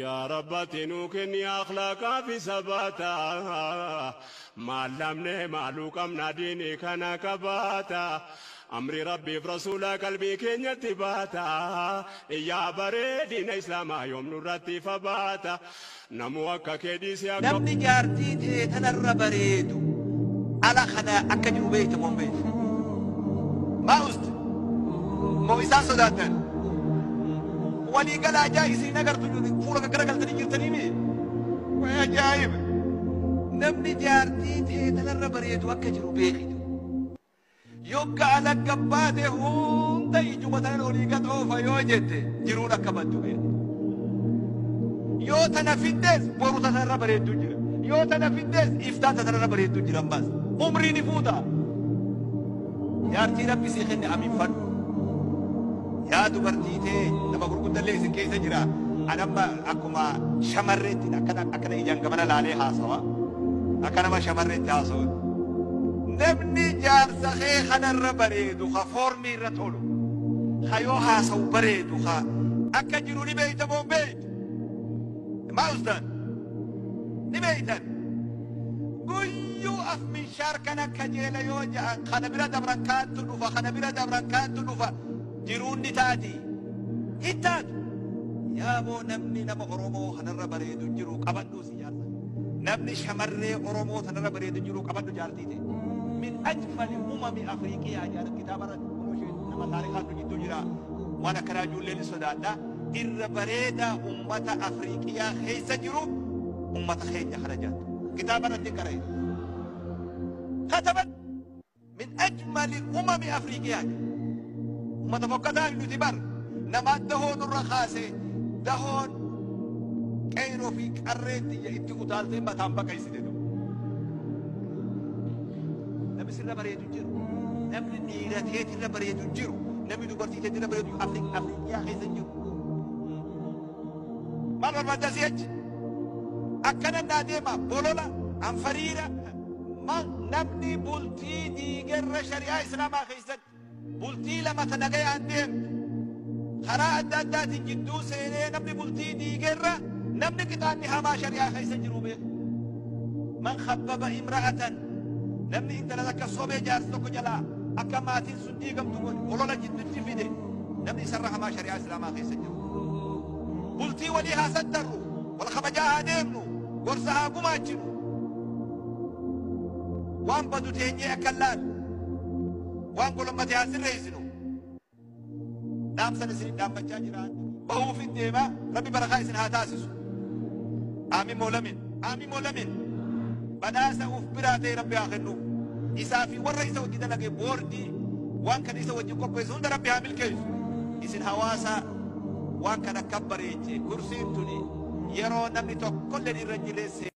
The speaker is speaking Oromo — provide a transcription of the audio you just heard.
Yaa Rabbati nuu kenni akhlaaqaa fi sabaata. Maal lamne maaluu qabna diinii kana qabaata. Amri Rabbiif Rasuula qalbii keenyatti baata. Yaa bareedina Islaamaa yoom nurratti fabaata. Namuu akka kee dhiise akka. Namni jaartii tee tanarra bareedu ala kana akka jiru beekta moo hin beektu? Maa uste? Moo isaan sodaattan? Walii gala ajaa isin hin agartu fuula gaggaragaltanii jirtanii mi? Way ajaa'iba! Namni jaartii tee tanarra bareedu akka jiru beekitu. Yogga ala gabbaate hunda ijuma tanan olii gad oofa yoo jette jiruun akka baddu beeki. Yoo tana fiddees boru ta tanarra bareeddu jira. Yoo tana fiddees iftaan ta tanarra bareeddu jira ammas. Umrii ni fuuta. Jaartii Rabbi sii kenne aminfadhu. Yaa dubartii tee nama gurguddallee isin keessa jira. An amma akkuma shamarreetti akkana akkana ijaan gamana laalee haasawa. Akka nama shamarreetti haasawutti. Namni jaarsa kee kanarra bareedu ka foormii irra tolu, ka yoo haasawu bareedu, ka akka jiru ni beeyta moo hin beeytu? Maa ustaan? Ni beeytan? Guyyuu af minshaar kana kajeela yoo ja'an kana bira dabran kaantu dhufa, kana bira dabran kaantu dhufa, jiruun ni taati? Hin taatu. Yaa boo namni nama Oromoo kanarra bareedu hin jiru qabadhuu si jaarsa kee. Namni shamarree Oromoo tanarra bareedu hin jiru qabadhu jaartii tee. Min ajmali umami Afriiqiyaa jedhan kitaaba irra kunoo isheen nama taarikaatu jidduu jira waan akkanaa ijoollee ni sodaadha. Irra bareedaa ummata Afriiqiyaa keessa jiru ummata keenya kana jaattu. Kitaaba irratti qara'e. Kataban Min ajmali umami Afriiqiyaa jedhe. Ummata fokkataa nuti bar. Namaa dahoo nurra kaase dahoon qeyroo fi qarreen tiyya itti utaaltee mataan baqaysite duuba. Namni sirra bareedu hin jiru. Namni dhiira teetirra bareedu hin jiru. Namni dubartii teetirra bareedu Afriiqiyaa keessa hin jiru. Maal barbaadda asii achi? Akkana naa deema bolola anfariira ma namni bultii diigerra shari'aa islaamaa keessatti bultii lama ta nagayaan deemtu karaa adda addaatiin jidduu seenee namni bultii diigerra namni qixaanni hamaa shari'aa keessa jiru beeku. Man khabbaba imra'atan namni intala takka sobee jaarsa tokko jalaa akka maatiin sun diigamtu godhe olola jiddutti fide namni isarra hamaa shari'aa islaamaa keessa jiru. Bultii walii haa sattarru, wal kabajaa haa deemnu, gorsa haa gumaachinu. Waan badu teenyee akka hin laalle, waan golommate haa sirreessinu. Dhaamsan isin dhaammachaa jira. Bahuufin deema, Rabbi barakaa isin haa taasisu. Aamin moo lamin? Aamin moo lamin? Badhaasa uf biraa ta'e Rabbi haa kennuuf. Isaa fi warra isa wajji dalage boordii waan kana isa wajjin qopheesse hunda Rabbi haa milkeessu. Isin hawaasa waan kana akka bareeche kursiin tuni yeroo namni tokkolleen irra hin jirre.